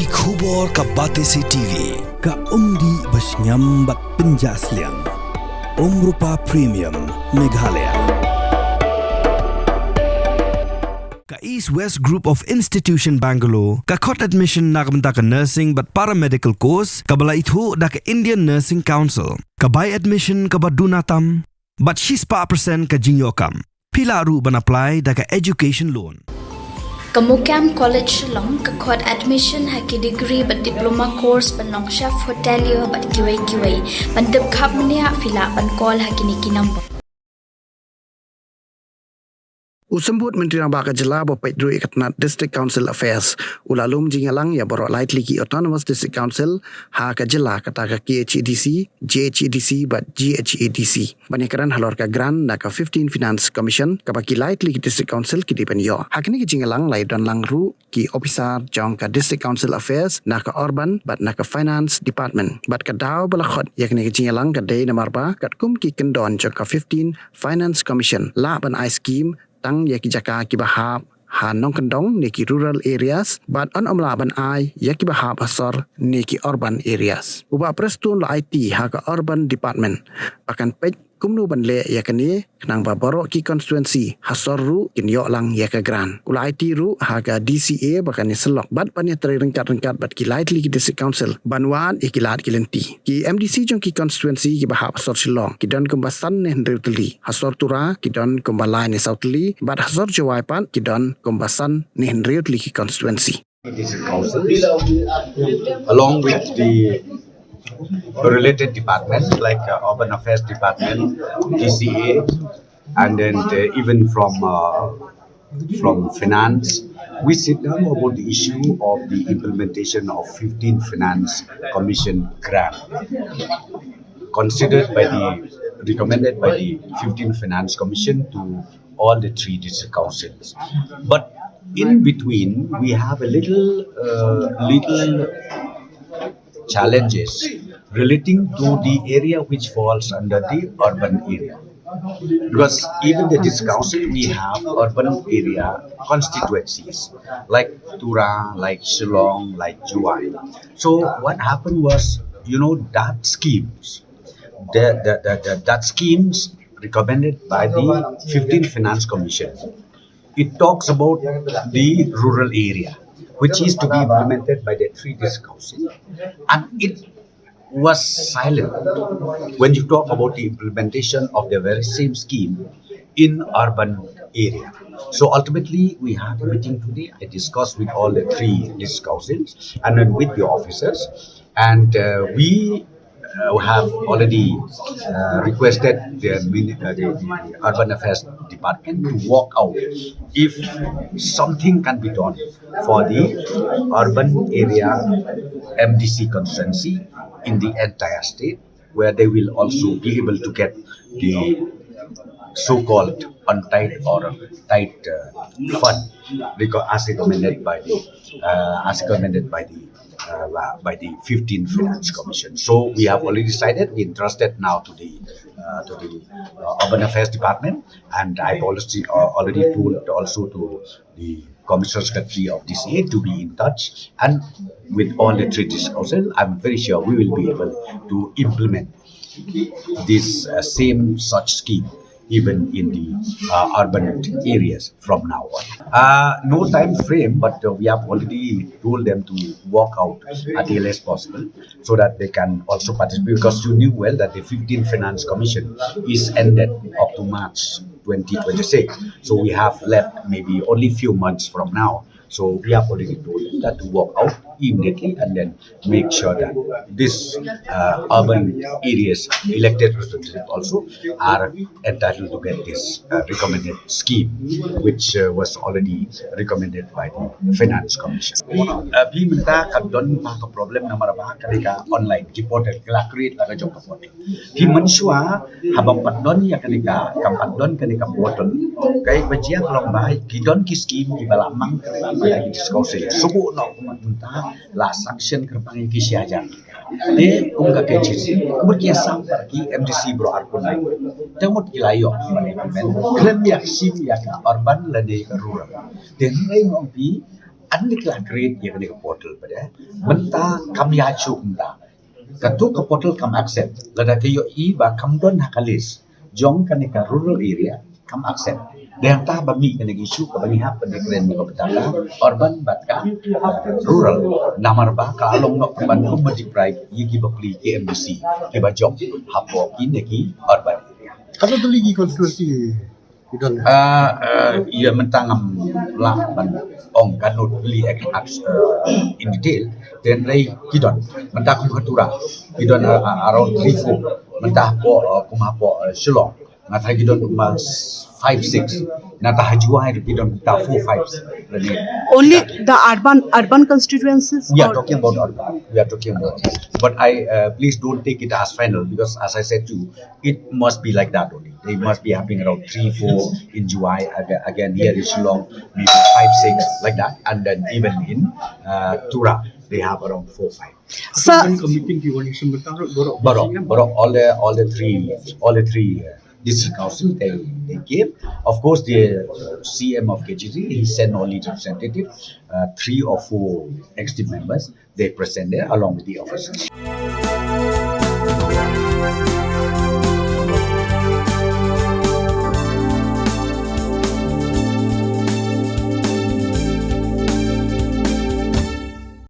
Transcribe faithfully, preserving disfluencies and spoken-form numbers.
Ki khubor ka Batesi T V, ka umdih ba shngiam bad pynjah sliang. Umrupa Premium, Meghalaya. Ka East West Group of Institution Bangalore, ka khot admission na ka bynta ka nursing bad paramedical course, kaba la ithuh da ka Indian Nursing Council, ka bai admission kaba duna tam, bad shispah percent ka jingïoh kam. Phi lah ruh ban apply da ka education loan. Ka Mukam College Shillong ka khot admission ha ki degree bad diploma course ban long chef hotelier bad kiwei kiwei. Ban tip khapmniah phi lah ban call ha kine ki number. U Symbud Myntri Rangbah ka Jylla ba peit ruh ïa ka tnat District Council Affairs u la lum jingïalang ïa baroh lai tylli ki Autonomous District Council ha ka Jylla, kata ka K H A D C, J H A D C bad G H A D C, ban ïakren halor ka grant na ka fifteen Finance Commission kaba ki lai tylli ki District Council ki dei ban ïoh. Ha kane ka jingïalang la ïadon lang ruh ki ophisar jong ka District Council Affairs, na ka Urban bad na ka Finance Department. Bad ka daw ba la khot ïa kane ka jingïalang ka dei namar ba katkum ki kyndon jong ka fifteen Finance Commission, lah ban ai skim tang ïa ki jaka kiba hap ha nongkyndong ne ki rural areas, bad yn ym lah ban ai ïa kiba hap ha sor ne ki urban areas. U Bah Prestone la aiti ha ka Urban Department ba kan peit kumno ban leh ïa kane, khnang ba baroh ki constituency ha sor ruh kin ïoh lang ïa ka grant. U la aiti ruh ha ka D C A ba kan ïasyllok bad ban ïatrei ryngkat ryngkat bad ki lai tylli ki District Council ban wad ïa ki lad ki lynti. Ki M D C jong ki constituency kiba hap ha sor Shillong ki don kumba san ne hynriew tylli, ha sor Tura ki don kumba lai ne saw tylli, bad ha sor Jowai pat ki don kumba san ne hynriew tylli ki constituency. District Councils, along with the related departments like uh, Urban Affairs Department, D C A, and then uh, even from uh, from Finance, we sit down about the issue of the implementation of fifteen Finance Commission grant, considered by the recommended by the fifteen Finance Commission to all the three district councils. But in between, we have a little, uh, little challenges relating to the area which falls under the urban area. Because even the district council, we have urban area constituencies like Tura, like Shillong, like Jowai. So what happened was, you know, that schemes, the, the, the, the, that schemes recommended by the fifteen Finance Commission, it talks about the rural area, which is to be implemented by the three district council, and it was silent when you talk about the implementation of the very same scheme in urban area. So ultimately, we had a meeting today. I discussed with all the three district councils and then with the officers, and uh, we uh, have already uh, requested the, mini- uh, the, the urban affairs department to work out if something can be done for the urban area M D C constituency in the entire state, where they will also be able to get the so-called untied or tied uh, fund reco- as recommended by the uh, as recommended by the uh, by the fifteen Finance Commission. So we have already decided. We entrusted now to the uh, to the uh, Urban Affairs Department, and I've already uh, already told also to the Commissioner Secretary of D C A to be in touch, and with all the three district council, I'm very sure we will be able to implement this uh, same such scheme even in the uh, urban areas from now on. Uh, no time frame, but uh, we have already told them to walk out at the earliest possible so that they can also participate, because you knew well that the fifteen Finance Commission is ended up to March twenty twenty-six. So we have left maybe only few months from now. So we have already told them that to walk out immediately and then make sure that this uh, urban areas elected representatives also are entitled to get this uh, recommended scheme, which uh, was already recommended by the Finance Commission. Uh, phi mynta ka don ba ka problem namar ba ka dei ka online ki portal, ka la create la ka jong ka portal. Phi mynshuwa haba pat don ïa kane ka, ka pat don kane ka portal, ka ïa ba jia ka long ba ki don ki scheme ki ba la mang kyrpang ïa ki discount sale. Subu noh mynta la sanction kyrpang ïa ki shi hajar. Te kum ka K H A D C, kumut ki ïa sam par ki M D C bro ar kun lai. Te mut ki la ïoh ban implement khlem ïa shim ïa ka urban lane ka rural. Te hynrei ong phi Ynda ki la create ïa kane ka portal pat, mynta kam ïa shu mynta. Katu ka portal kam accept. Lada ka ïohi ba kam don ha ka list jong kane ka rural area, kam accept. Dei hangta ba mih kane ka issue kaba ngi hap ban kren ïa ka bynta ka urban bad ka rural. Namar ba ka long noh ban kumba deprive ïa ki bapli K M D C kiba jop hapoh kine ki urban area. Katno tylli ki constituency ki don? Ah, ah, ïa mynta ngam lah ban ong katno tylli ek-, ak-, ah, in detail. Hynrei ki don mynta kum ha Tura ki don, ah, ah, around three four. Mynta hapoh, ah, kum hapoh, ah, Shillong nga tharai ki don kumba five six. Nangta ha Jowai ruh ki don kumta four five. Only the urban, urban constituencies? We are talking about urban. We are talking about. But I, uh, please don't take it as final, because as I said to you, it must be like that only. They must be happening around three, four in Jowai. Aga-, again, here in Shillong, maybe five, six, like that. And then even in, uh, Tura, they have around four, five. Sir, baroh, baroh, all the, all the three, all the three, uh, district council, they, they gave. Of course, the, uh, C M of K G D, he sent only representative, uh, three or four executive members. They present there along with the officers.